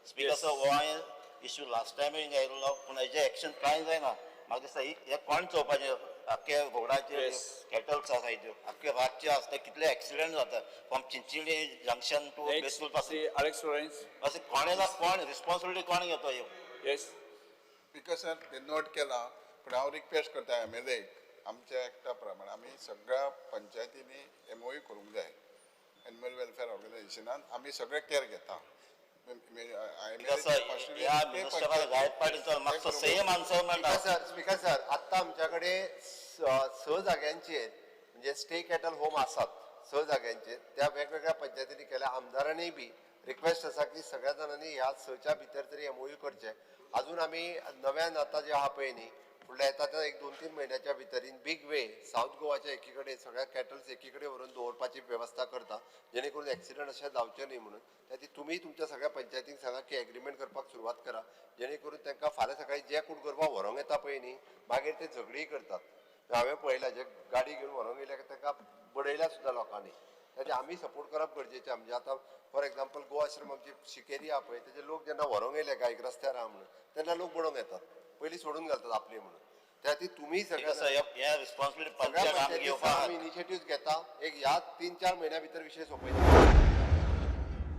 Speaker sir, हो हांवें issue last time आयिल्लो, पूण हेजें एक्शन कांय जायना. म्हाका दिसता हें कोण चोवपाचें? आख्खे रोडाचेर कॅटल्स आसाय त्यो आख्खे रातचे आसता, कितले एक्सिडंट जाता from Chinchinim junction to Betul पासून. Shri Alex Lawrence. अशें कोणें ना कोण रिस्पॉन्सिबिलिटी कोण घेतो ह्यो? येस. स्पीकर सर, ते नोट केला, पूण हांव रिक्वेस्ट करता एम एल एक, आमच्या एक्टा प्रमाण आमी सगळ्या पंचायतींनी एमओयू करूंक जाय एनिमल वेलफेअर ऑर्गनायझेशनान. आमी सगळे केअर घेता. स्पीकर सर, ह्या मिनिस्टराक जायत पाटील मातसो सेम आन्सर मेळटा. स्पीकर सर, स्पीकर सर, आत्तां आमच्या कडेन स जाग्यांचेर म्हणजे स्टे कॅटल होम आसात स जाग्यांचेर. त्या वेगवेगळ्या पंचायतींनी केल्या. आमदारांनी बी रिक्वेस्ट आसा की सगळ्या जाणांनी ह्या सच्या भितर तरी एमओयू करचे. अजून आमी नव्यान आतां जे आहा पळय न्ही, फुडल्या येता त्या एक दोन तीन म्हयन्याच्या भितर इन बीग वे सावथ गोवाच्या एकी कडेन सगळ्या कॅटल्स एकी कडेन व्हरून दवरपाची वेवस्था करता, जेणे करून एक्सिडंट अशें जावचे न्ही म्हणून. त्या खातीर तुमी तुमच्या सगळ्या पंचायतींक सांगा की एग्रीमेंट करपाक सुरवात करा, जेणे करून तांकां फाल्यां सकाळी जे कोण गोरवां व्हरोंक येता पळय न्ही, मागीर ते झगडीय करतात. हांवें पळयलां, जे गाडी घेवन व्हरोंक येयल्या तांकां बडयल्या सुद्दां लोकांनी. ताचे आमी सपोर्ट करप गरजेचें. म्हणजे आतां फॉर एग्जाम्पल गोवा आश्रम आमची शिकेरी आहा पळय, तेजे लोक जेन्ना व्हरोंक येयले गायक रस्त्यार आहा म्हणून, तेन्ना लोक बडोवंक येतात, पयलीं सोडून घालतात आपली म्हणून. त्या खातीर तुमी स्पीकर सगळ्या सर, हे रिस्पॉन्सिबिलिटी सगळ्या पंचायत आमी पंचायती घेवपाक. आमी इनिशिएटीव घेता. एक ह्या 3-4 म्हयन्या भितर विशय सोंपयता.